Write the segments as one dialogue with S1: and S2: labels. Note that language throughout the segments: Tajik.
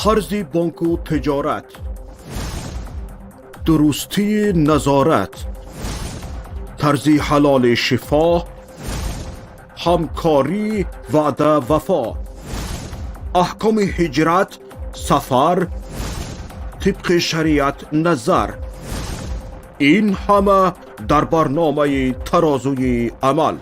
S1: Қарзи бонку тиҷорат, дурустии назорат, тарзи ҳалоли шифо, ҳамкорӣ, ваъда, вафо, аҳкоми ҳиҷрат, сафар тибқи шариат назар, ин ҳама дар барномаи «Тарозуи амал».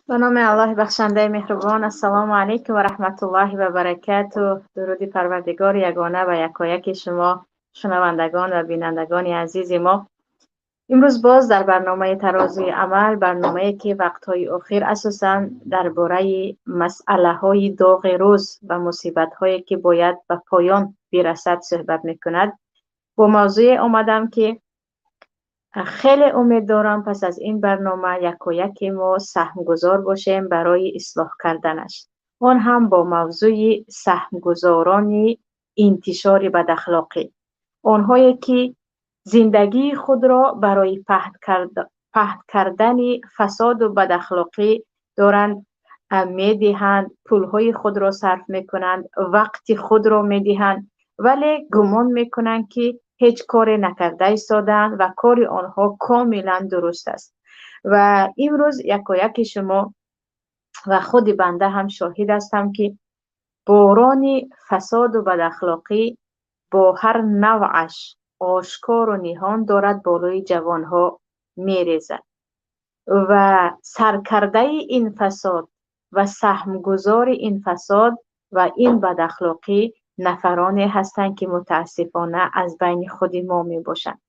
S2: Ба номи Аллоҳи бахшандаи меҳрубон. Ассалому алайкум ва раҳматуллоҳи ва баракату. Дуруди Парвардигори ягона ба якояки шумо, шунавандагон ва бинандагони азизи мо. Имрӯз боз дар барномаи «Тарозуи амал», барномае ки вақтҳои охир асосан дар бораи масъалаҳои доғи рӯз ва мусибатҳое ки бояд ба поён бирасад суҳбат мекунад, бо мавзӯе омадам ки хеле умед дорам, пас аз ин барнома якояки мо саҳмгузор бошем барои ислоҳ карданаш. Он ҳам бо мавзӯи саҳмгузорони интишори бадахлоқӣ, онҳое ки зиндагии худро барои паҳн кардани фасоду бадахлоқӣ доранд медиҳанд, пулҳои худро сарф мекунанд, вақти худро медиҳанд, вале гумон мекунанд, ки ҳеҷ коре накарда истодаанд ва кори онҳо комилан дуруст аст. Ва имрӯз якояки шумо ва худи банда ҳам шоҳид ҳастам, ки борони фасоду бадахлоқӣ бо ҳар навъаш ошкору ниҳон дорад болои ҷавонҳо мерезад ва саркардаи ин фасод ва саҳмгузори ин фасод ва ин бадахлоқӣ нафароне ҳастанд, ки мутаассифона аз байни худи мо мебошанд.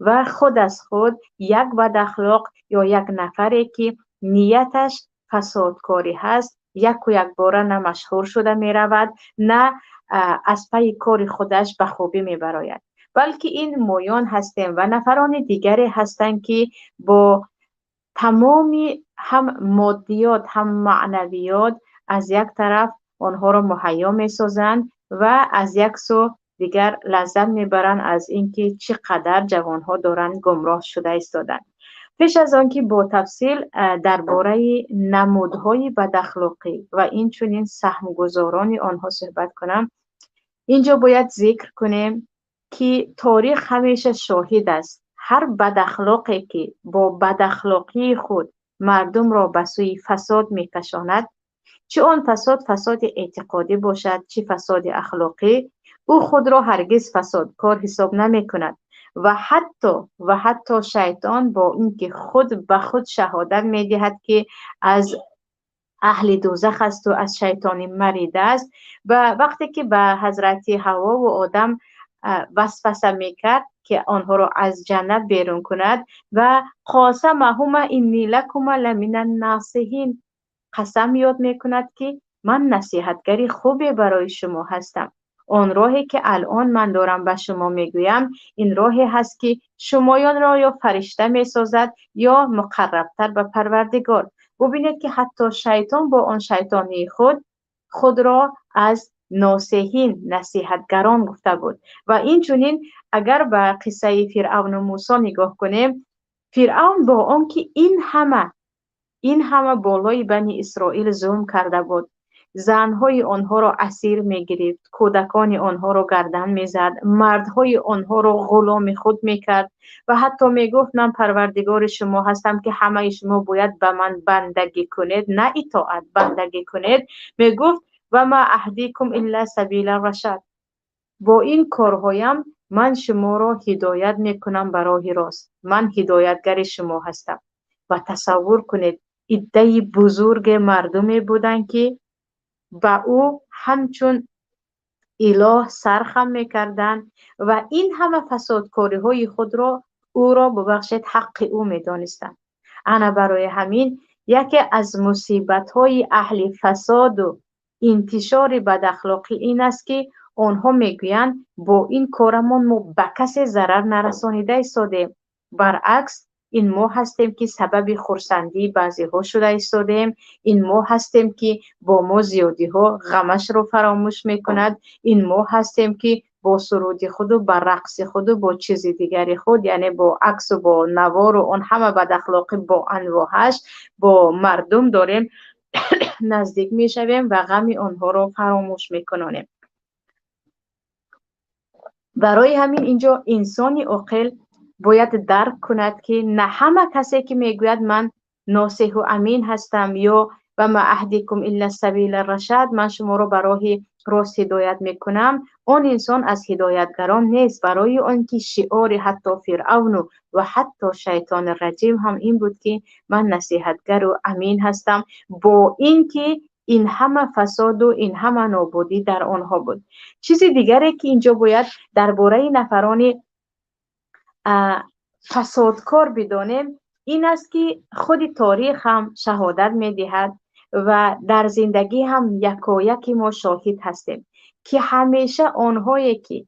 S2: Ва худ аз худ як бадахлоқ ё як нафаре ки нияташ фасодкорӣ ҳаст, яку якбора на машҳур шуда меравад, на аз пайи кори худаш ба хубӣ мебарояд, балки ин моён ҳастем ва нафарони дигаре ҳастанд, ки бо тамоми ҳам моддиёт, ҳам маънавиёт аз як тараф онҳоро муҳайё месозанд ва аз як сӯ дигар лаззат мебаранд аз ин ки чӣ қадар ҷавонҳо доранд гумроҳ шуда истоданд. Пеш аз он ки бо тафсил дар бораи намудҳои бадахлоқӣ ва инчунин саҳмгузорони онҳо суҳбат кунам, инҷо бояд зикр кунем, ки торих ҳамеша шоҳид аст: ҳар бадахлоқе ки бо бадахлоқии худ мардумро ба сӯи фасод мекашонад, чӣ он фасод фасоди эътиқодӣ бошад, чӣ фасоди ахлоқӣ, ӯ худро ҳаргиз фасодкор ҳисоб намекунад. Ва ҳатто шайтон бо ин ки худ ба худ шаҳодат медиҳад, ки аз аҳли дӯзах асту аз шайтони марида аст, ва вақте ки ба ҳазрати Ҳавову Одам васваса мекард, ки онҳоро аз ҷаннат берун кунад, ва қосамаҳума инни лакума ламина ннасиҳин, қасам ёд мекунад, ки ман насиҳатгари хубе барои шумо ҳастам. Он роҳе ки алон ман дорам ба шумо мегӯям, ин роҳе ҳаст, ки шумоёнро ё фаришта месозад, ё муқаррабтар ба Парвардигор. Бубинед, ки ҳатто шайтон бо он шайтонии худ худро аз носеҳин, насиҳатгарон гуфта буд. Ва инчунин агар ба қиссаи Фиръавну Мусо нигоҳ кунем, Фиръавн бо он ки ин ҳама болои Бани Исроил зулм карда буд, занҳои онҳоро асир мегирифт, кӯдакони онҳоро гардан мезад, мардҳои онҳоро ғуломи худ мекард ва ҳатто мегуфт: «Ман Парвардигори шумо ҳастам, ки ҳамаи шумо бояд ба ман бандагӣ кунед, на итоат, бандагӣ кунед», мегуфт: «Ва ма аҳдикум илла сабила рашад», бо ин корҳоям ман шуморо ҳидоят мекунам ба роҳи рост, ман ҳидоятгари шумо ҳастам. Ва тасаввур кунед, иддаи бузурге мардуме буданд, ки ба ӯ ҳамчун илоҳ сархам мекарданд ва ин ҳама фасодкориҳои худро ӯро, бубахшед, ҳаққи ӯ медонистанд. Ана барои ҳамин яке аз мусибатҳои аҳли фасоду интишори бадахлоқӣ ин аст, ки онҳо мегӯянд: «Бо ин корамон мо ба касе зарар нарасонида истодем, баръакс, ин мо ҳастем, ки сабаби хурсандии баъзеҳо шуда истодем, ин мо ҳастем, ки бо мо зиёдиҳо ғамашро фаромӯш мекунад, ин мо ҳастем, ки бо суруди худу ба рақси худу бо чизи дигари худ, яъне бо аксу бо навору он ҳама бадахлоқӣ бо анвоҳаш бо мардум дорем». наздик мешавем ва ғами онҳоро фаромӯш мекунонем. Барои ҳамин инҷо инсони оқил бояд дарк кунад, ки на ҳама касе ки мегӯяд ман носиҳу амин ҳастам ё ва ма аҳдикум илла сабила рашад, ман шуморо ба роҳи рост ҳидоят мекунам, он инсон аз ҳидоятгарон нест. Барои он ки шиори ҳатто Фиръавну ва ҳатто шайтони раҷим ҳам ин буд, ки ман насиҳатгару амин ҳастам, бо ин ки ин ҳама фасоду ин ҳама нобудӣ дар онҳо буд. Чизи дигаре ки инҷо бояд дар бораи нафарони фасодкор бидонем, ин аст, ки худи таърих ҳам шаҳодат медиҳад ва дар зиндагӣ ҳам якояки мо шоҳид ҳастем, ки ҳамеша онҳое ки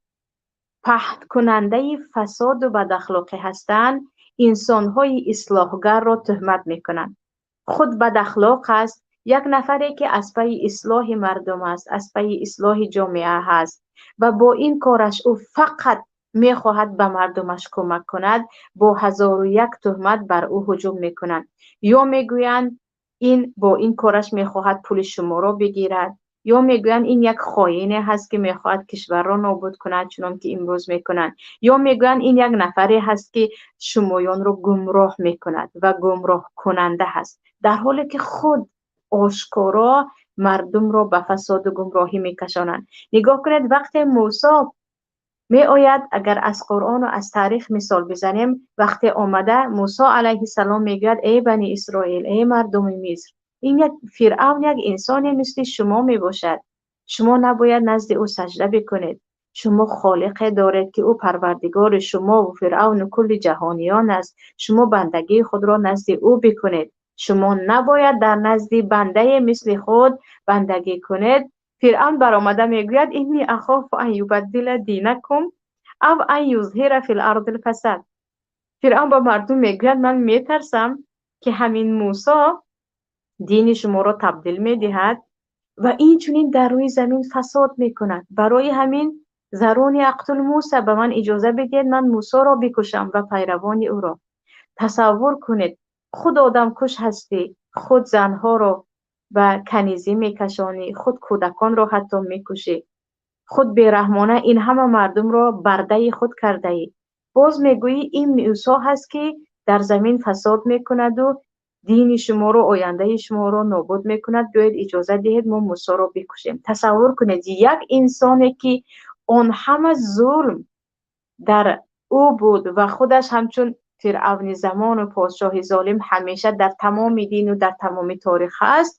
S2: паҳнкунандаи фасоду бадахлоқӣ ҳастанд, инсонҳои ислоҳгарро туҳмат мекунанд. Худ бадахлоқ аст як нафаре ки аз пайи ислоҳи мардум аст, аз пайи ислоҳи ҷомеа ҳаст ва бо ин кораш ӯ фақат мехоҳад ба мардумаш кӯмак кунад, бо 1001 туҳмат бар ӯ ҳуҷум мекунанд. Ё мегӯянд ин бо ин кораш мехоҳад пули шуморо бигирад, ё мегӯянд ин як хоине ҳаст ки мехоҳад кишварро нобуд кунад, чунон ки имрӯз мекунанд, ё мегӯянд ин як нафаре ҳаст ки шумоёнро гумроҳ мекунад ва гумроҳкунанда ҳаст, дар ҳоле ки худ ошкоро мардумро ба фасоду гумроҳӣ мекашонанд. Нигоҳ кунед, вақте Мусо меояд, агар аз Қуръону аз таърих мисол бизанем, вақте омада Мусо алайҳиссалом мегӯяд: эй бани Исроил, эй мардуми Миср, ин як Фиръавн як инсоне мисли шумо мебошад, шумо набояд назди ӯ саҷда бикунед, шумо холиқе доред ки ӯ парвардигори шумо ва Фиръавну кулли ҷаҳониён аст, шумо бандагии худро назди ӯ бикунед, шумо набояд дар назди бандае мисли худ бандагӣ кунед. Фиръавн баромада мегӯяд: инни ахофу ан юбаддила динакум ав ан юзҳира фил арди лфасад. Фиръавн ба мардум мегӯяд: ман метарсам ки ҳамин Мусо дини шуморо табдил медиҳад ва инчунин дар рӯи замин фасод мекунад. Барои ҳамин заруни ақтул Муса, ба ман иҷоза бидиҳед ман Мусоро бикушам ва пайравони ӯро. Тасаввур кунед, худ одамкуш ҳастӣ, худ занҳоро ба канизӣ мекашонӣ, худ кӯдаконро ҳатто мекушӣ, худ бераҳмона ин ҳама мардумро бардаи худ кардаӣ, боз мегӯӣ ин Мусо ҳаст ки дар замин фасод мекунаду дини шуморо, ояндаи шуморо нобуд мекунад, биёед иҷоза диҳед мо Мусоро бикушем. Тасаввур кунед, як инсоне ки он ҳама зулм дар ӯ буд ва худаш ҳамчун Фиръавни замону подшоҳи золим ҳамеша дар тамоми дину дар тамоми таърих ҳаст,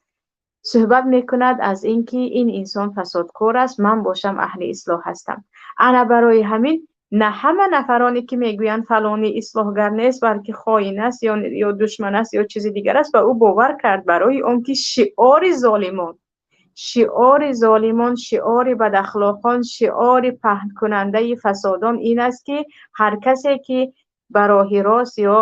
S2: суҳбат мекунад аз ин ки ин инсон фасодкор аст, ман бошам аҳли ислоҳ ҳастам. Ана барои ҳамин на ҳама нафароне ки мегӯянд фалонӣ ислоҳгар нест, балки хоин аст ё душман аст ё чизи дигар аст, ба ӯ бовар кард, барои он ки шиори золимон, шиори золимон, шиори бадахлоқон, шиори паҳнкунандаи фасодон ин аст ки ҳар касе ки ба роҳи рост ё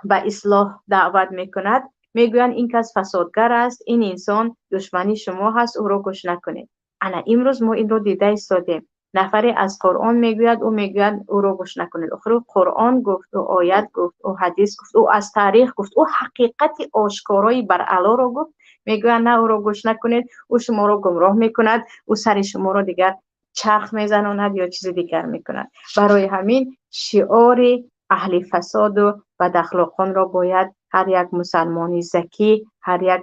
S2: ба ислоҳ даъват мекунад, мегӯянд ин кас фасодгар аст, ин инсон душмани шумо ҳаст, ӯро гӯш накунед. Ана имрӯз мо инро дида истодем. Нафаре аз Қуръон мегӯяд, ӯ мегӯяд ӯро гӯш накунед. Охир ӯ Қуръон гуфт, ӯ оят гуфт, ӯ ҳадис гуфт, ӯ аз таърих гуфт, ӯ ҳақиқати ошкорои баръалоро гуфт. Мегӯянд на, ӯро гӯш накунед, ӯ шуморо гумроҳ мекунад, ӯ сари шуморо дигар чарх мезанонад ё чизи дигар мекунад. Барои ҳамин шиори аҳли фасоду бадахлоқонро бояд ҳар як мусалмони закӣ, ҳар як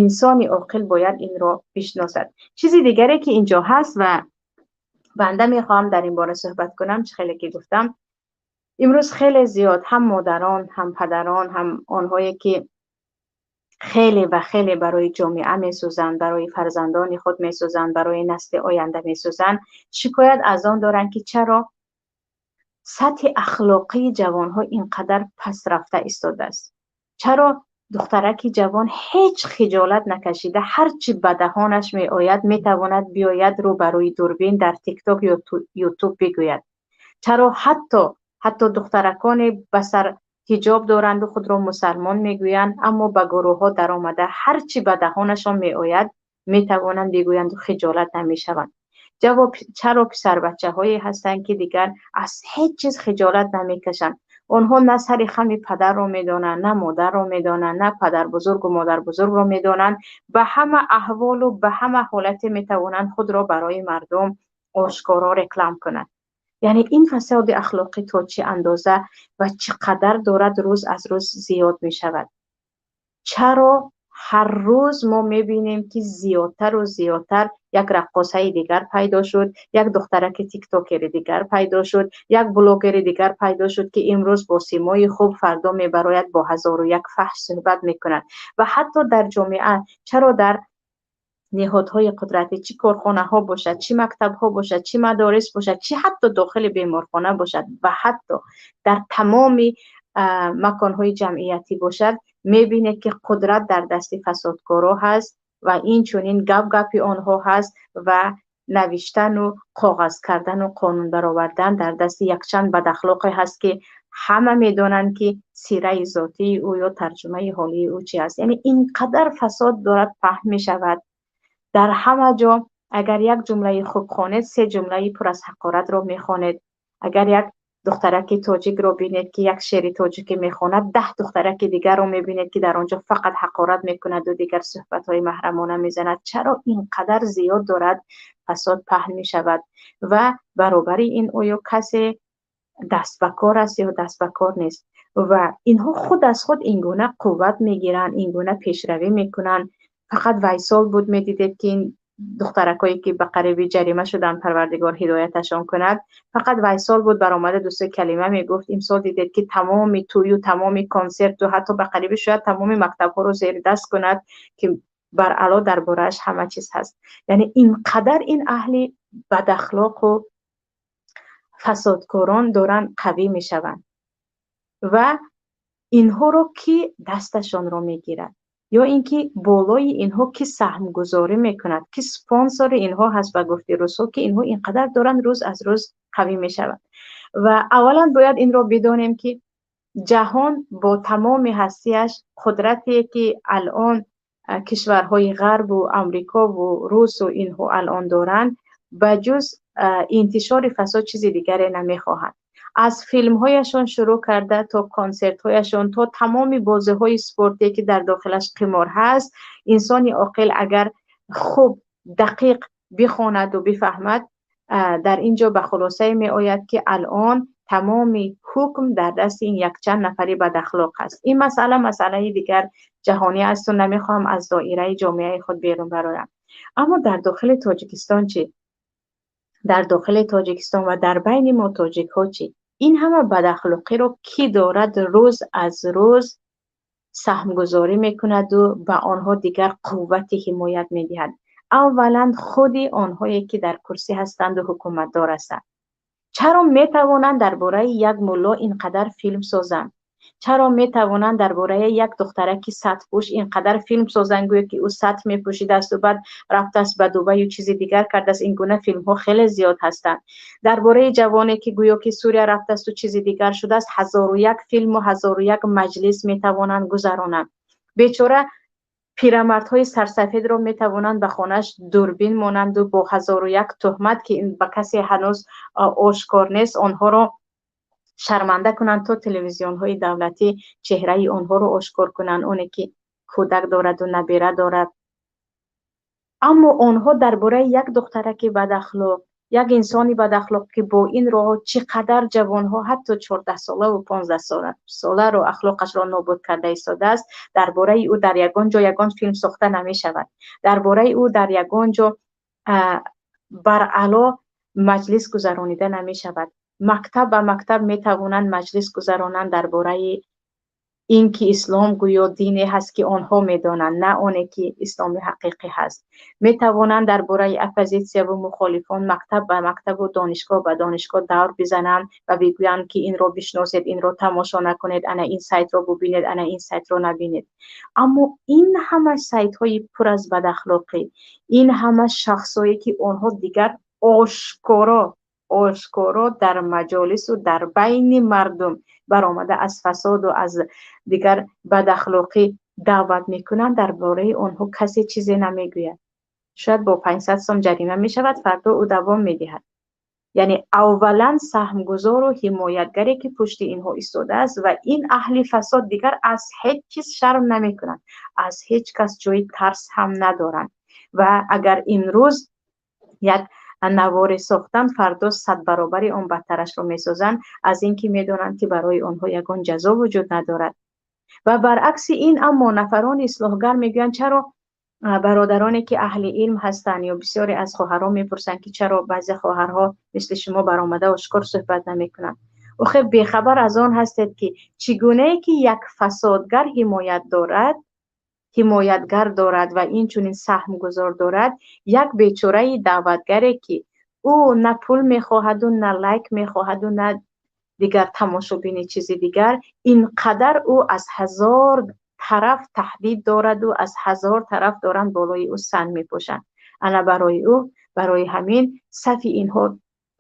S2: инсони оқил бояд инро бишносад. Чизи дигаре ки инҷо ҳаст ва банда мехоҳам дар ин бора суҳбат кунам, чӣ хеле ки гуфтам, имрӯз хеле зиёд ҳам модарон, ҳам падарон, ҳам онҳое ки хеле ва хеле барои ҷомеа месӯзанд, барои фарзандони худ месӯзанд, барои насли оянда месӯзанд, шикоят аз он доранд ки чаро сатҳи ахлоқии ҷавонҳо ин қадар паст рафта истодааст. Чаро духтараки ҷавон ҳеҷ хиҷолат накашида ҳар чӣ ба даҳонаш меояд метавонад биёяд рӯбарӯи дурбин дар Тикток ё Ютуб бигӯяд. Чаро ҳатто духтараконе ба сар ҳиҷоб доранду худро мусалмон мегӯянд, аммо ба гурӯҳҳо даромада ҳар чӣ ба даҳонашон меояд метавонанд бигӯянду хиҷолат намешаванд. Ҷавоб, чаро писарбачаҳое ҳастанд ки дигар аз ҳеҷ чиз хиҷолат намекашанд. Онҳо на сари хами падарро медонанд, на модарро медонанд, на падарбузургу модарбузургро медонанд. Ба ҳама аҳволу ба ҳама ҳолате метавонанд худро барои мардум ошкоро реклам кунанд. Яъне ин фасоди ахлоқӣ то чӣ андоза ва чӣ қадар дорад рӯз аз рӯз зиёд мешавад? Чаро ҳар рӯз мо мебинем, ки зиёдтару зиёдтар як раққосаи дигар пайдо шуд, як духтараки тиктокери дигар пайдо шуд, як блогери дигар пайдо шуд, ки имрӯз бо симои хуб, фардо мебарояд, бо ҳазору як фаҳш суҳбат мекунад? Ва ҳатто дар ҷомеа чаро дар ниҳодҳои қудратӣ, чӣ корхонаҳо бошад, чӣ мактабҳо бошад, чӣ мадорис бошад, чӣ ҳатто дохили беморхона бошад ва ҳатто дар тамоми маконҳои ҷамъиятӣ бошад, мебинед, ки қудрат дар дасти фасодкоро ҳаст ва инчунин гап гапи онҳо ҳаст ва навиштану коғаз кардану қонун баровардан дар дасти якчанд бадахлоқе ҳаст, ки ҳама медонанд, ки сираи зотии ӯ ё тарҷумаи ҳолии ӯ чи аст. Яъне ин қадар фасод дорад паҳн мешавад дар ҳама ҷо. Агар як ҷумлаи хуб хонед, се ҷумлаи пур аз ҳақоратро мехонед. Агар як духтараки тоҷикро бинед, ки як шеъри тоҷикӣ мехонад, 10 духтараки дигарро мебинед, ки дар он ҷо фақат ҳақорат мекунаду дигар суҳбатҳои маҳрамона мезанад. Чаро ин қадар зиёд дорад фасод паҳн мешавад? Ва баробари ин оё касе даст ба кор аст ё даст ба кор нест? Ва инҳо худ аз худ ин гуна қувват мегиранд, ин гуна пешравӣ мекунанд? Фақат вайсол буд, медидед, ки ин духтаракое, ки ба қариби ҷарима шуданд, Парвардигор ҳидояташон кунад, фақат вайсол буд, баромада дусе калима мегуфт. Имсол дидед, ки тамоми тӯю тамоми консерту ҳатто ба қариби шояд тамоми мактабҳоро зери даст кунад, ки баръало дар борааш ҳама чиз ҳаст. Яъне ин қадар ин аҳли бадахлоқу фасодкорон доранд қавӣ мешаванд ва инҳоро кӣ дасташонро мегирад ё ин ки болои инҳо кӣ саҳмгузорӣ мекунад, ки спонсори инҳо ҳаст, ба гуфти рӯзҳо, ки инҳо ин қадар доранд рӯз аз рӯз қавӣ мешаванд? Ва аввалан бояд инро бидонем, ки ҷаҳон бо тамоми ҳастиаш, қудрате, ки алон кишварҳои ғарбу Амрикову русу инҳо алон доранд, ба ҷуз интишори фасод чизи дигаре намехоҳанд. Аз филмҳояшон шурӯъ карда то консертҳояшон, то тамоми бозиҳои спортие, ки дар дохилаш қимор ҳаст. Инсони оқил агар хуб дақиқ бихонаду бифаҳмад, дар ин ҷо ба хулосае меояд, ки алон тамоми ҳукм дар дасти ин якчанд нафари бадахлоқ аст. Ин масъала масъалаи дигар ҷаҳонӣ асту намехоҳам аз доираи ҷомеаи худ берун бароям. Аммо дар дохили Тоҷикистон чӣ? Дар дохили Тоҷикистон ва дар байни мо тоҷикҳо чӣ? Ин ҳама бадахлоқиро кӣ дорад рӯз аз рӯз саҳмгузорӣ мекунаду ба онҳо дигар қуввати ҳимоят медиҳад? Аввалан худи онҳое, ки дар курсӣ ҳастанду ҳукуматдор ҳастанд. Чаро метавонанд дар бораи як мулло ин қадар филм созанд? Чаро метавонанд дар бораи як духтараки сатҳпӯш ин қадар филм созанд, гӯё ки ӯ сатҳ мепӯшидасту баъд рафтааст ба Дубаю чизи дигар кардааст? Ин гуна филмҳо хеле зиёд ҳастанд. Дар бораи ҷавоне, ки гӯё ки Сурия рафтаасту чизи дигар шудааст, ҳазору як филму ҳазору як маҷлис метавонанд гузаронанд. Бечора пирамардҳои сарсафедро метавонанд ба хонааш дурбин монанду бо ҳазору як туҳмат, ки ба касе ҳанӯз ошкор нест, онҳоро шарманда кунанд, то телевизионҳои давлатӣ чеҳраи онҳоро ошкор кунанд, оне ки кӯдак дораду набера дорад. Аммо онҳо дар бораи як духтараки бадахлоқ, як инсони бадахлоқ, ки бо ин роҳҳо чӣ қадар ҷавонҳо, ҳатто 14-солаву 15-соларо ахлоқашро нобуд карда истодааст, дар бораи ӯ дар ягон ҷо ягон филм сохта намешавад, дар бораи ӯ дар ягон ҷо баръало маҷлис гузаронида намешавад. Мактаб ба мактаб метавонанд маҷлис гузаронанд дар бораи ин ки ислом гӯё дине ҳаст, ки онҳо медонанд, на оне ки исломи ҳақиқӣ ҳаст. Метавонанд дар бораи оппозитсияву мухолифон мактаб ба мактабу донишгоҳ ба донишгоҳ давр бизананд ва бигӯянд, ки инро бишносед, инро тамошо накунед, ана ин сайтро бубинед, ана ин сайтро набинед. Аммо ин ҳама сайтҳои пур аз бадахлоқӣ, ин ҳама шахсое, ки онҳо дигар ошкоро ошкоро дар маҷолису дар байни мардум баромада аз фасоду аз дигар бадахлоқӣ даъват мекунанд, дар бораи онҳо касе чизе намегӯяд. Шояд бо 500 сом ҷарима мешавад, фардо ӯ давом медиҳад. Яъне аввалан саҳмгузору ҳимоятгаре, ки пушти инҳо истодааст, ва ин аҳли фасод дигар аз ҳеҷ чиз шарм намекунанд, аз ҳеҷ кас ҷои тарс ҳам надоранд. Ва агар имрӯз як наворе сохтанд, фардо 100 баробари он бадтарашро месозанд, аз ин ки медонанд, ки барои онҳо ягон ҷазо вуҷуд надорад. Ва баръакси ин, аммо нафарони ислоҳгар мегӯянд, чаро бародароне, ки аҳли илм ҳастанд, ё бисёре аз хоҳарон мепурсанд, ки чаро баъзе хоҳарҳо мисли шумо баромада ошкор суҳбат намекунанд. Охир бехабар аз он ҳастед, ки чӣ гунае ки як фасодгар ҳимоят дорад, ҳимоятгар дорад ва инчунин саҳмгузор дорад, як бечораи даъватгаре, ки ӯ на пул мехоҳаду, на лайк мехоҳаду, на дигар тамошобини чизи дигар, ин қадар ӯ аз ҳазор тараф таҳдид дораду аз ҳазор тараф доранд болои ӯ санг мепошанд. Ана барои ӯ, барои ҳамин сафи инҳо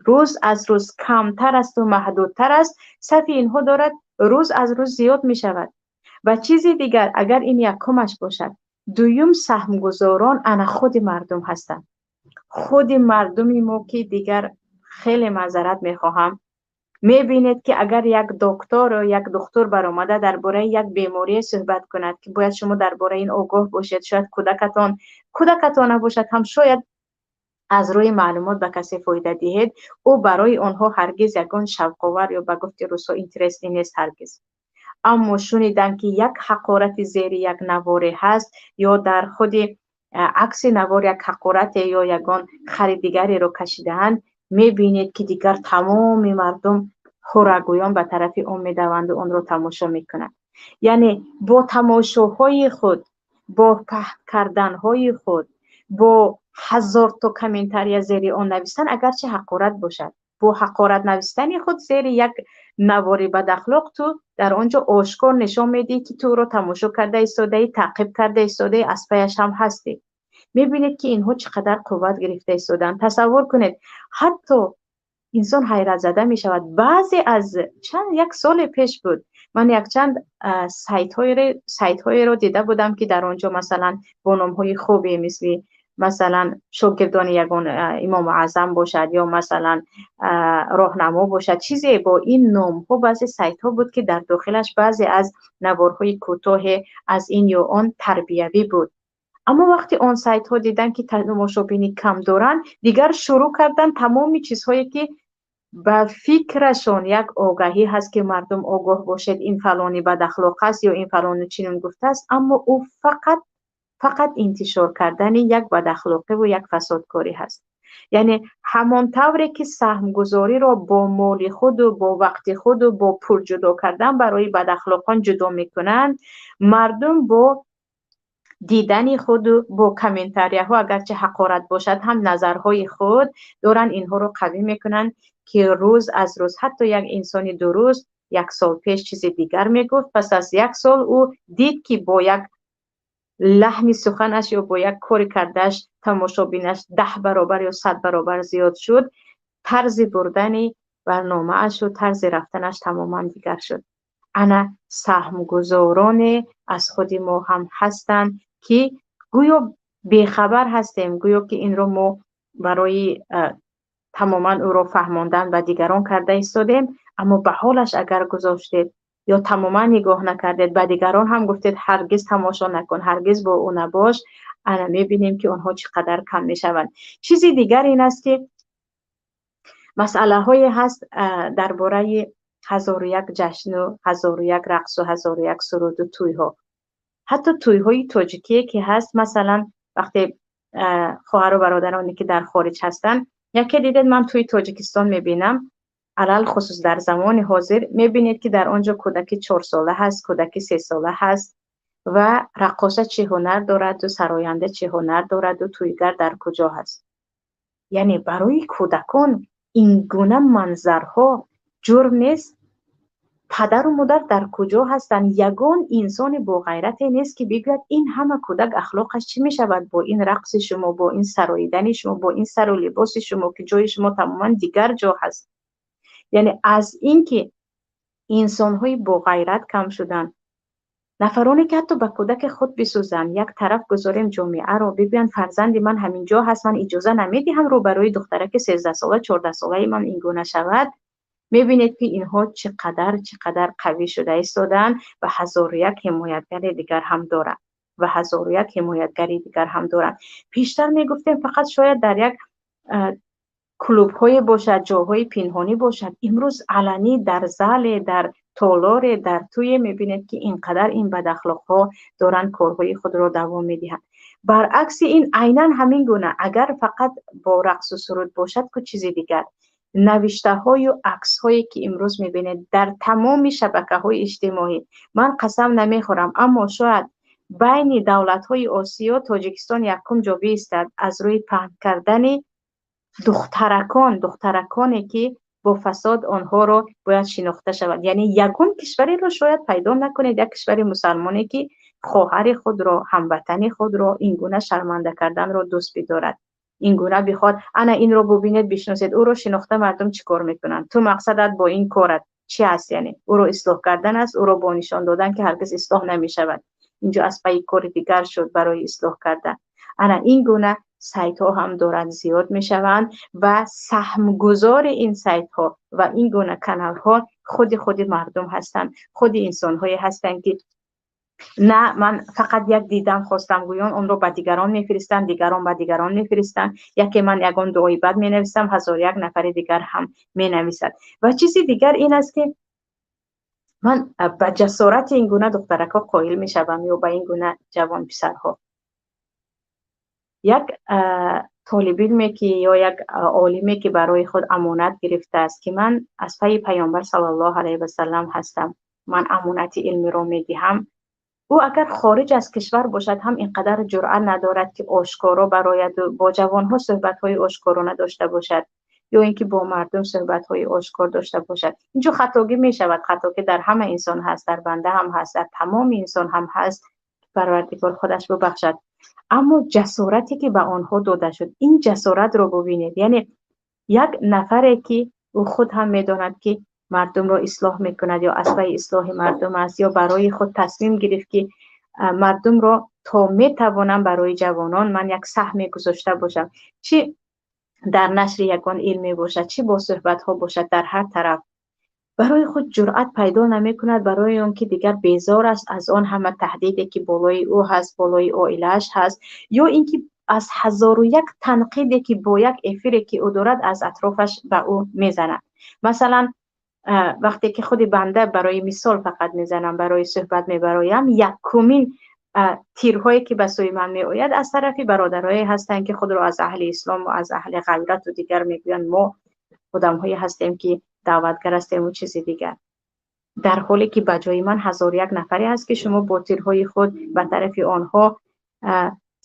S2: рӯз аз рӯз камтар асту маҳдудтар аст, сафи инҳо дорад рӯз аз рӯз зиёд мешавад. Ва чизи дигар, агар ин якумаш бошад, дуюм саҳмгузорон ана худи мардум ҳастанд. Худи мардуми мо, ки дигар хеле маъзарат мехоҳам, мебинед, ки агар як доктор ё як духтур баромада дар бораи як беморие суҳбат кунад, ки бояд шумо дар бораи ин огоҳ бошед, шояд кӯдакатон набошад ҳам, шояд аз рӯи маълумот ба касе фоида диҳед, ӯ барои онҳо ҳаргиз ягон шавқовар ё ба гуфти русҳо интересный нест ҳаргиз. Аммо шуниданд, ки як ҳақорати зери як наворе ҳаст ё дар худи акси навор як ҳақорате ё ягон хари дигареро кашидаанд, мебинед, ки дигар тамоми мардум ҳуррагӯён ба тарафи он медаванду онро тамошо мекунанд. Яъне бо тамошоҳои худ, бо паҳн карданҳои худ, бо ҳазорто комментария зери он навистан, агарчи ҳақорат бошад, бо ҳақорат навистани худ зери як навори бадахлоқ, ту дар он ҷо ошкор нишон медиҳӣ, ки ту ӯро тамошо карда истодаӣ, таъқиб карда истодаӣ, аз паяш ҳам ҳастӣ. Мебинед, ки инҳо чӣ қадар қувват гирифта истодаанд. Тасаввур кунед, ҳатто инсон ҳайратзада мешавад. Баъзе аз чанд як соли пеш буд, ман якчанд сайтҳоеро дида будам, ки дар он ҷо, масалан, бо номҳои хубе, мисли, масалан, шогирдони ягон имому аъзам бошад ё, масалан, роҳнамо бошад, чизе бо ин номҳо, баъзе сайтҳо буд, ки дар дохилаш баъзе аз наворҳои кӯтоҳе аз ин ё он тарбиявӣ буд. Аммо вақте он сайтҳо диданд, ки тамошобинӣ кам доранд, дигар шурӯъ карданд тамоми чизҳое, ки ба фикрашон як огаҳӣ ҳаст, ки мардум огоҳ бошед, ин фалони бадахлоқ аст ё ин фалони чунин гуфтааст, аммо ӯ фақат интишор кардани як бадахлоқиву як фасодкорӣ ҳаст. Яъне ҳамон тавре ки саҳмгузориро бо моли худу, бо вақти худу, бо пул ҷудо кардан барои бадахлоқон ҷудо мекунанд, мардум бо дидани худу, бо комментарияҳо, агарчи ҳақорат бошад ҳам, назарҳои худ доранд, инҳоро қавӣ мекунанд, ки рӯз аз рӯз ҳатто як инсони дуруст як сол пеш чизи дигар мегуфт, пас аз як сол ӯ дид, ки бо як лаҳни суханаш ё бо як кори кардааш тамошобинаш 10 баробар ё 100 баробар зиёд шуд, тарзи бурдани барномаашу тарзи рафтанаш тамоман дигар шуд. Ана саҳмгузороне аз худи мо ҳам ҳастанд, ки гӯё бехабар ҳастем, гӯё ки инро мо барои тамоман ӯро фаҳмондан ба дигарон карда истодем, аммо ба ҳолаш агар гузоштед ё тамоман нигоҳ накардед, ба дигарон ҳам гуфтед, ҳаргиз тамошо накун, ҳаргиз бо ӯ набош, ана мебинем, ки онҳо чӣ қадар кам мешаванд. Чизи дигар ин аст, ки масъалаҳое ҳаст дар бораи ҳазору як ҷашну ҳазору як рақсу ҳазору як суруду тӯйҳо, ҳатто тӯйҳои тоҷикие ки ҳаст. Масалан, вақте хоҳару бародароне, ки дар хориҷ ҳастанд, яке дидед, ман тӯи Тоҷикистон мебинам, алалхусус дар замони ҳозир, мебинед, ки дар он ҷо кӯдаки 4сола ҳаст, кӯдаки 3сола ҳаст ва раққоса чӣ ҳунар дораду, сароянда чӣ ҳунар дораду, тӯйгар дар куҷо ҳаст? Яъне барои кӯдакон ин гуна манзарҳо ҷурм нест. Падару модар дар куҷо ҳастанд? Ягон инсони боғайрате нест, ки бигӯяд, ин ҳама кӯдак ахлоқаш чӣ мешавад бо ин рақси шумо, бо ин сароидани шумо, бо ин сару либоси шумо, ки ҷои шумо тамоман дигар ҷо ҳаст? Яъне аз ин ки инсонҳои боғайрат кам шуданд. Нафароне ки ҳатто ба кӯдаки худ бисӯзанд, як тараф гузорем ҷомеаро, бигӯянд фарзанди ман ҳамин ҷо ҳаст, ман иҷоза намедиҳам рӯбарӯи духтараки 13-сола, 14-солаи ман ин гуна шавад. Мебинед, ки инҳо чӣ қадар қавӣ шуда истодаанд ва ҳазору як ҳимоятгари дигар ҳам доранд, ва ҳазору як ҳимоятгари дигар ҳам доранд. Пештар мегуфтем, фақат шояд дар як клубҳое бошад, ҷоҳои пинҳонӣ бошад. Имрӯз аланӣ дар зале, дар толоре, дар тӯе мебинед, ки ин қадар ин бадахлоқҳо доранд корҳои худро давом медиҳанд. Баръакси ин, айнан ҳамин гуна, агар фақат бо рақсу суруд бошад ку чизи дигар, навиштаҳою аксҳое, ки имрӯз мебинед дар тамоми шабакаҳои иҷтимоӣ, ман қасам намехӯрам, аммо шояд байни давлатҳои Осиё Тоҷикистон якум ҷо биистад аз рӯи паҳн кардани духтаракон, духтараконе, ки бо фасод онҳоро бояд шинохта шавад. Яъне ягон кишвареро шояд пайдо накунед, як кишвари мусалмоне, ки хоҳари худро, ҳамватани худро ин гуна шарманда карданро дӯст бидорад, ин гуна бихоҳад: ана инро бубинед, бишносед ӯро. Шинохта мардум чӣ кор мекунанд? Ту мақсадат бо ин корат чӣ аст? Яъне ӯро ислоҳ кардан аст, ӯро бо нишон додан, ки ҳаргиз ислоҳ намешавад. Инҷо аз пайи кори дигар шуд барои ислоҳ кардан. Ана ин гуна сайтҳо ҳам доранд зиёд мешаванд ва саҳмгузори ин сайтҳо ва ин гуна каналҳо худи мардум ҳастанд, худи инсонҳое ҳастанд, ки на ман фақат як дидан хостам гӯён, онро ба дигарон мефиристанд, дигарон ба дигарон мефиристанд. Яке ман ягон дуои бад менависам, ҳазору як нафари дигар ҳам менависад. Ва чизи дигар ин аст, ки ман ба ҷасорати ин гуна духтаракҳо қоил мешавам ё ба ин гуна ҷавонписарҳо. Як толибилме, ки ё як олиме, ки барои худ амонат гирифтааст, ки ман аз пайи Паёмбар саллаллоҳу алайҳи васаллам ҳастам, ман амонати илмиро медиҳам, ӯ агар хориҷ аз кишвар бошад ҳам, ин қадар ҷуръат надорад, ки ошкоро барояду бо ҷавонҳо суҳбатҳои ошкорона дошта бошад ё ин ки бо мардум суҳбатҳои ошкор дошта бошад. Инҷо хатогӣ мешавад. Хатогӣ дар ҳама инсон ҳаст, дар банда ҳам ҳаст, дар тамоми инсон ҳам ҳаст, Парвардигор худаш бубахшад. Аммо ҷасорате, ки ба онҳо дода шуд, ин ҷасоратро бубинед. Яъне як нафаре, ки ӯ худ ҳам медонад, ки мардумро ислоҳ мекунад ё аз пайи ислоҳи мардум аст, ё барои худ тасмим гирифт, ки мардумро то метавонам барои ҷавонон ман як саҳме гузошта бошам, чӣ дар нашри ягон илме бошад, чӣ бо суҳбатҳо бошад, дар ҳар тараф барои худ ҷуръат пайдо намекунад, барои он ки дигар безор аст аз он ҳама таҳдиде, ки болои ӯ ҳаст, болои оилааш ҳаст, ё ин ки аз ҳазору як танқиде, ки бо як эфире, ки ӯ дорад, аз атрофаш ба ӯ мезанад. Масалан, вақте ки худи банда, барои мисол фақат мезанам, барои суҳбат мебароям, якумин тирҳое, ки ба сӯи ман меояд, аз тарафи бародарое ҳастанд, ки худро аз аҳли ислому аз аҳли ғайрату дигар мегӯянд, мо одамҳое ҳастем, ки даъватгар ҳастему чизи дигар, дар ҳоле ки ба ҷои ман ҳазору як нафаре ҳаст, ки шумо бо тирҳои худ ба тарафи онҳо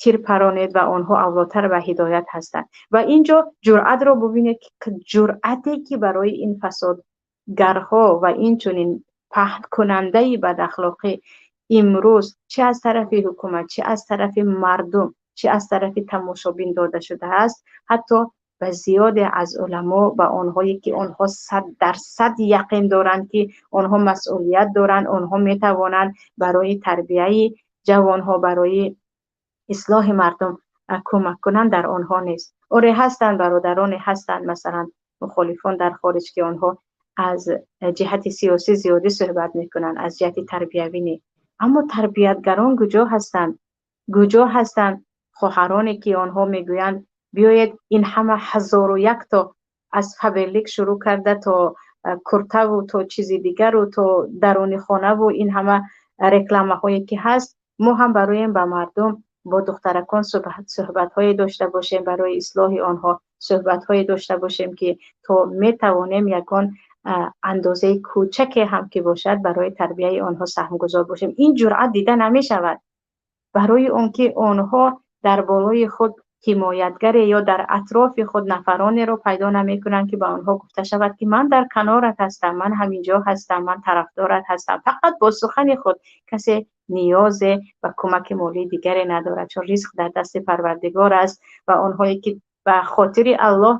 S2: тир паронед ва онҳо авлотар ба ҳидоят ҳастанд. Ва инҷо ҷуръатро бубинед, ки ҷуръате, ки барои ин фасодгарҳо ва инчунин паҳнкунандаи бадахлоқӣ имрӯз чӣ аз тарафи ҳукумат, чӣ аз тарафи мардум, чӣ аз тарафи тамошобин дода шудааст, ҳатто ба зиёде аз уламо, ба онҳое, ки онҳо 100% яқин доранд, ки онҳо масъулият доранд, онҳо метавонанд барои тарбияи ҷавонҳо, барои ислоҳи мардум кӯмак кунанд, дар онҳо нест. Оре, ҳастанд, бародароне ҳастанд, масалан мухолифон дар хориҷ, ки онҳо аз ҷиҳати сиёсӣ зиёдӣ суҳбат мекунанд, аз ҷиҳати тарбиявӣ не. Аммо тарбиятгарон куҷо ҳастанд? Куҷо ҳастанд хоҳароне, ки онҳо мегӯянд: биёед, ин ҳама ҳазору якто аз Фаберлик шурӯъ карда то куртаву то чизи дигару то даруни хонаву ин ҳама рекламаҳое, ки ҳаст, мо ҳам бароем ба мардум бо духтаракон суҳбатҳое дошта бошем, барои ислоҳи онҳо суҳбатҳое дошта бошем, ки то метавонем ягон андозаи кӯчаке ҳам ки бошад, барои тарбияи онҳо саҳмгузор бошем. Ин ҷуръат дида намешавад, барои он ки онҳо дар болои худ ҳимоятгаре ё дар атрофи худ нафаронеро пайдо намекунанд, ки ба онҳо гуфта шавад, ки ман дар канорат ҳастам, ман ҳаминҷо ҳастам, ман тарафдорат ҳастам. Фақат бо сухани худ касе ниёзе ба кӯмаки молии дигаре надорад, чун ризқ дар дасти Парвардигор аст. Ва онҳое, ки ба хотири Аллоҳ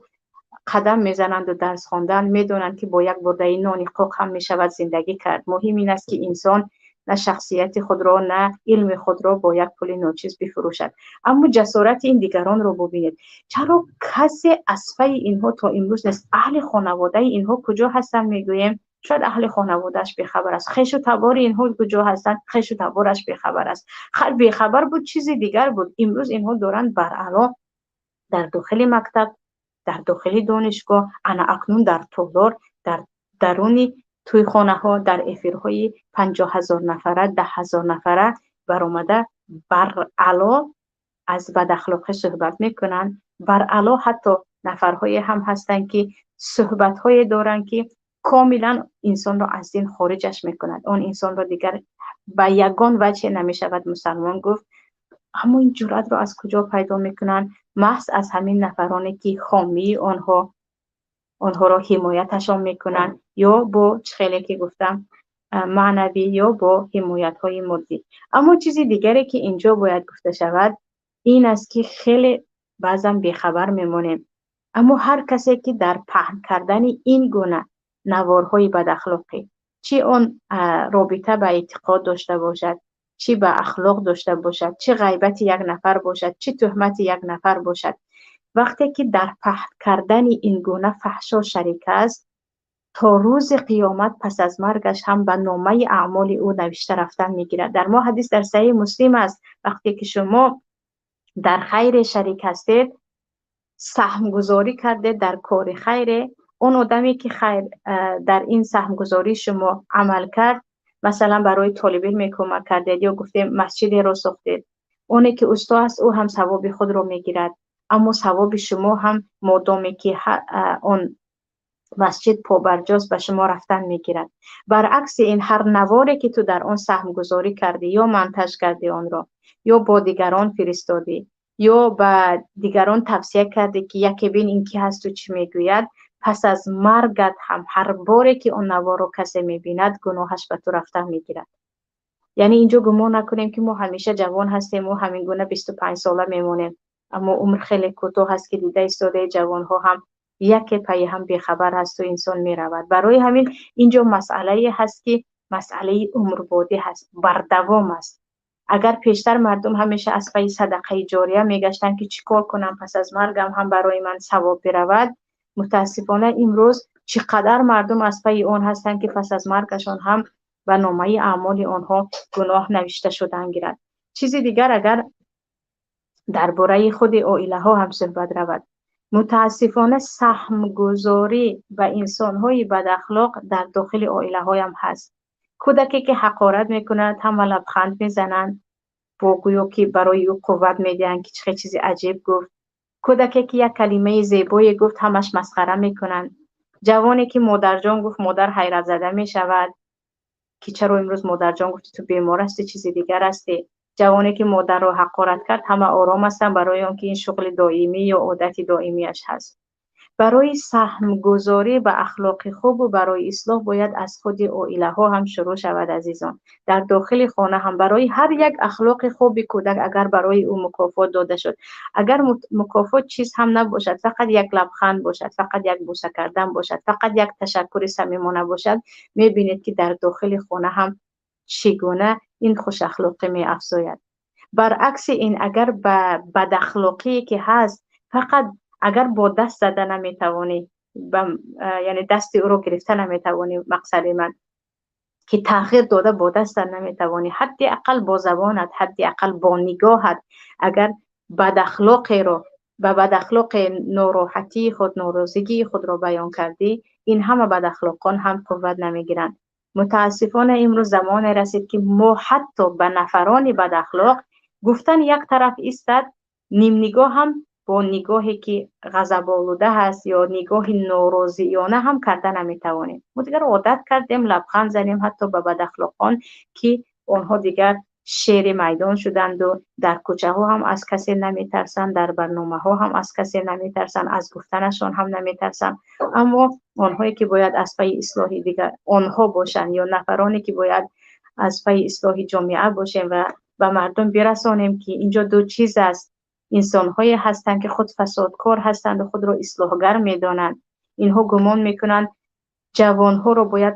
S2: қадам мезананду дарс хондан, медонанд, ки бо як бурдаи нони қоқ ҳам мешавад зиндагӣ кард. Муҳим ин аст, ки инсон на шахсияти худро, на илми худро бо як пули ночиз бифурӯшад. Аммо ҷасорати ин дигаронро бубинед. Чаро касе аз пайи инҳо то имрӯз нест? Аҳли хонаводаи инҳо куҷо ҳастанд, мегӯем? Шояд аҳли хонаводааш бехабар аст. Хешу табори инҳо куҷо ҳастанд? Хешу табораш бехабар аст. Хайр, бехабар буд, чизи дигар буд. Имрӯз инҳо доранд баръало дар дохили мактаб, дар дохили донишгоҳ, ана акнун дар толор, дар даруни тӯйхонаҳо, дар эфирҳои 50 000 нафара, 10 000 нафара баромада баръало аз бадахлоқӣ суҳбат мекунанд. Баръало ҳатто нафарҳое ҳам ҳастанд, ки суҳбатҳое доранд, ки комилан инсонро аз дин хориҷаш мекунад. Он инсонро дигар ба ягон ваҷҳе намешавад мусалмон гуфт. Аммо ин ҷуръатро аз куҷо пайдо мекунанд? Маҳз аз ҳамин нафароне, ки хомии онҳо онҳоро ҳимояташон мекунанд, ё бо чӣ хеле ки гуфтам, маънавӣ, ё бо ҳимоятҳои моддӣ. Аммо чизи дигаре, ки инҷо бояд гуфта шавад, ин аст, ки хеле баъзан бехабар мемонем. Аммо ҳар касе, ки дар паҳн кардани ин гуна наворҳои бадахлоқӣ, чӣ он робита ба эътиқод дошта бошад, чӣ ба ахлоқ дошта бошад, чӣ ғайбати як нафар бошад, чӣ туҳмати як нафар бошад, вақте ки дар паҳн кардани ин гуна фаҳшо шарик аст, то рӯзи қиёмат пас аз маргаш ҳам ба номаи аъмоли ӯ навишта рафтан мегирад. Дар мо ҳадис дар Саҳиҳи Муслим аст: вақте ки шумо дар хайре шарик ҳастед, саҳмгузорӣ кардед дар кори хайре, он одаме, ки хайр дар ин саҳмгузории шумо амал кард, масалан, барои толибилме кӯмак кардед ё гуфтем, масҷидеро сохтед, оне ки усто аст, ӯ ҳам савоби худро мегирад, аммо савоби шумо ҳам, модоме ки он масҷид побарҷост, ба шумо рафтан мегирад. Баръакси ин, ҳар наворе, ки ту дар он саҳмгузорӣ кардӣ, ё монтаж кардӣ онро, ё бо дигарон фиристодӣ, ё ба дигарон тавсия кардӣ, ки яке бин, ин ки ҳасту чӣ мегӯяд, пас аз маргат ҳам ҳар боре ки он наворро касе мебинад, гуноҳаш ба ту рафтан мегирад. Яъне инҷо гумон накунем, ки мо ҳамеша ҷавон ҳастем ва ҳамин гуна 25 сола мемонем. Аммо умр хеле кӯтоҳ аст, ки дида истодаи ҷавонҳо ҳам яке пайи ҳам бехабар ҳасту инсон меравад. Барои ҳамин инҷо масъалае ҳаст, ки масъалаи умрбодӣ ҳаст, бардавом аст. Агар пештар мардум ҳамеша аз пайи садақаи ҷория мегаштанд, ки чӣ кор кунам, пас аз маргам ҳам барои ман савоб биравад, мутаассифона, имрӯз чӣ қадар мардум аз пайи он ҳастанд, ки пас аз маргашон ҳам ба номаи аъмоли онҳо гуноҳ навишта шудан гирад. Чизи дигар, агар дар бораи худи оилаҳо ҳам суҳбат равад, мутаассифона, саҳмгузорӣ ба инсонҳои бадахлоқ дар дохили оилаҳоям ҳаст. Кӯдаке, ки ҳақорат мекунад, ҳама лабханд мезананд, бо гӯё ки барои ӯ қувват медиҳанд, ки чӣ хел чизи аҷиб гуфт. Кӯдаке, ки як калимаи зебое гуфт, ҳамаш масхара мекунанд. Ҷавоне, ки модарҷон гуфт, модар ҳайратзада мешавад, ки чаро имрӯз модарҷон гуфти, ту бемор ҳастӣ, чизи дигар ҳастӣ. Ҷавоне, ки модарро ҳақорат кард, ҳама ором ҳастанд, барои он ки ин шуғли доимӣ ё одати доимиаш ҳаст. Барои саҳмгузорӣ ба ахлоқи хубу барои ислоҳ бояд аз худи оилаҳо ҳам шурӯъ шавад, азизон. Дар дохили хона ҳам барои ҳар як ахлоқи хуби кӯдак агар барои ӯ мукофот дода шуд, агар мукофот чиз ҳам набошад, фақат як лабханд бошад, фақат як бӯса кардан бошад, фақат як ташаккури самимона бошад, мебинед, ки дар дохили хона ҳам чӣ гуна ин хушахлоқӣ меафзояд. Баръакси ин, агар ба бадахлоқие, ки ҳаст, фақат агар бо даст зада наметавонӣ, яъне дасти ӯро гирифта наметавонӣ, мақсади ман ки тағйир дода бо дастат наметавонӣ, ҳадди ақал бо забонат, ҳадди ақал бо нигоҳат, агар бадахлоқеро ба бадахлоқе нороҳатии худ, норозигии худро баён кардӣ, ин ҳама бадахлоқон ҳам қувват намегиранд. Мутаассифона, имрӯз замоне расид, ки мо ҳатто ба нафарони бадахлоқ гуфтан як тараф истад, нимнигоҳ ҳам, бо нигоҳе, ки ғазаболуда ҳаст, ё нигоҳи норозиёна ҳам карда наметавонем. Мо дигар одат кардем лабханд занем ҳатто ба бадахлоқон, ки онҳо дигар шери майдон шуданду дар кӯчаҳо ҳам аз касе наметарсанд, дар барномаҳо ҳам аз касе наметарсанд, аз гуфтанашон ҳам наметарсанд. Аммо онҳое, ки бояд аз пайи ислоҳи дигар онҳо бошанд, ё нафароне, ки бояд аз пайи ислоҳи ҷомеа бошем ва ба мардум бирасонем, ки инҷо ду чиз аст: инсонҳое ҳастанд, ки худ фасодкор ҳастанд ва худро ислоҳгар медонанд. Инҳо гумон мекунанд, ҷавонҳоро бояд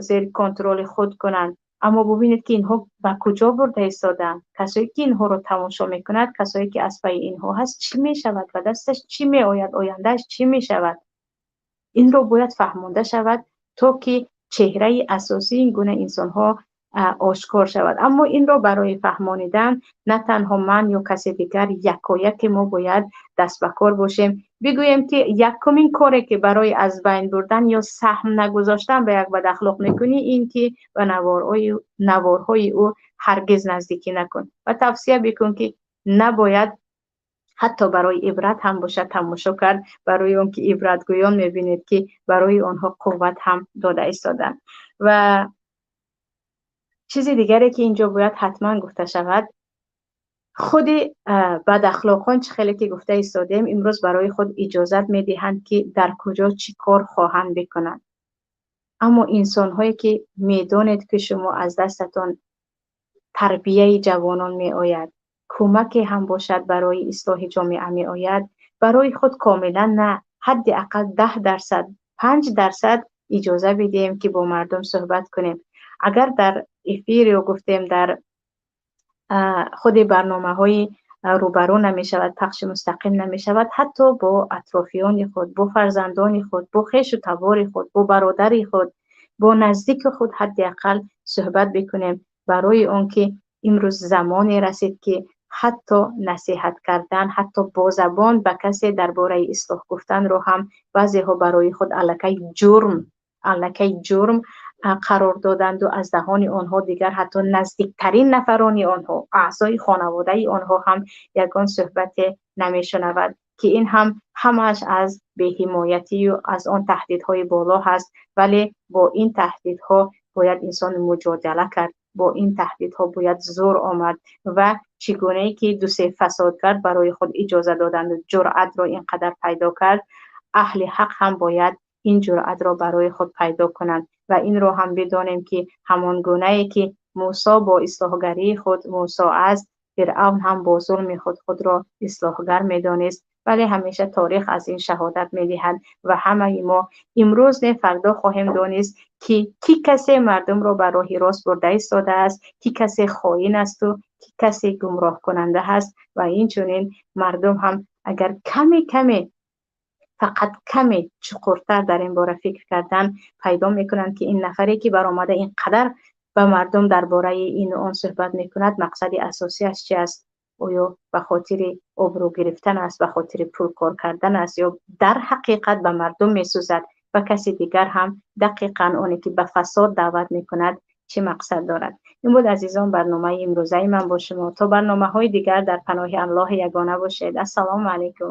S2: зери контроли худ кунанд. Аммо бубинед, ки инҳо ба куҷо бурда истоданд. Касое ки инҳоро тамошо мекунад, касое ки аз пайи инҳо ҳаст, чӣ мешавад, ба дасташ чӣ меояд, ояндааш чӣ мешавад? Инро бояд фаҳмонда шавад, то ки чеҳраи асосии ин гуна инсонҳо ошкор шавад. Аммо инро барои фаҳмонидан на танҳо ман ё касе дигар, якояке мо бояд даст ба кор бошем. Бигӯем, ки якумин коре ки барои аз байн бурдан ё саҳм нагузоштан ба як бадахлоқ мекунӣ, ин ки ба наворҳои ӯ ҳаргиз наздикӣ накун ва тавсия бикун, ки набояд ҳатто барои ибрат ҳам бошад тамошо кард, барои он ки ибратгӯён мебинед, ки барои онҳо қувват ҳам дода истоданд. Ва чизи дигаре ки инҷо бояд ҳатман гуфта шавад, худи бадахлоқон, чӣ хеле ки гуфта истодем, имрӯз барои худ иҷозат медиҳанд, ки дар куҷо чӣ кор хоҳанд бикунанд. Аммо инсонҳое ки медонед, ки шумо аз дастатон тарбияи ҷавонон меояд, кӯмаке ҳам бошад барои ислоҳи ҷомеа меояд, барои худ комилан на, ҳадди ақал 10%, 5% иҷоза бидиҳем, ки бо мардум суҳбат кунем. Агар дар эфир ё гуфтем дар худи барномаҳои рӯбарӯ намешавад, пахши мустақим намешавад, ҳатто бо атрофиёни худ, бо фарзандони худ, бо хешу табори худ, бо бародари худ, бо наздики худ ҳадди ақал суҳбат бикунем, барои он ки имрӯз замоне расид, ки ҳатто насиҳат кардан, ҳатто бо забон ба касе дар бораи ислоҳ гуфтанро ҳам баъзеҳо барои худ аллакай ҷурм қарор доданду аз даҳони онҳо дигар ҳатто наздиктарин нафарони онҳо, аъзои хонаводаи онҳо ҳам ягон суҳбате намешунавад, ки ин ҳам ҳамааш аз беҳимоятию аз он таҳдидҳои боло ҳаст. Вале бо ин таҳдидҳо бояд инсон муҷодала кард, бо ин таҳдидҳо бояд зур омад. Ва чӣ гунае ки дусе фасодгар барои худ иҷоза доданду ҷуръатро ин қадар пайдо кард, аҳли ҳақ ҳам бояд ин ҷуръатро барои худ пайдо кунанд. Ва инро ҳам бидонем, ки ҳамон гунае ки Мусо бо ислоҳгарии худ Мусо аст, Фиръавн ҳам бо зулми худ худро ислоҳгар медонист. Вале ҳамеша таърих аз ин шаҳодат медиҳад ва ҳамаи мо имрӯз не, фардо хоҳем донист, ки кӣ касе мардумро ба роҳи рост бурда истодааст, кӣ касе хоин асту кӣ касе гумроҳкунанда ҳаст. Ва инчунин мардум ҳам агар каме каме, фақат каме чуқуртар дар ин бора фикр кардан, пайдо мекунанд, ки ин нафаре ки баромада ин қадар ба мардум дар бораи ину он суҳбат мекунад, мақсади асосиаш чи аст? Оё ба хотири обрӯ гирифтан аст, ба хотири пул кор кардан аст ё дар ҳақиқат ба мардум месӯзад? Ва каси дигар ҳам дақиқан оне ки ба фасод даъват мекунад, чӣ мақсад дорад? Ин буд, азизон, барномаи имрӯзаи ман бо шумо. То барномаҳои дигар дар паноҳи Аллоҳи ягона бошед. Ассалому алайкум.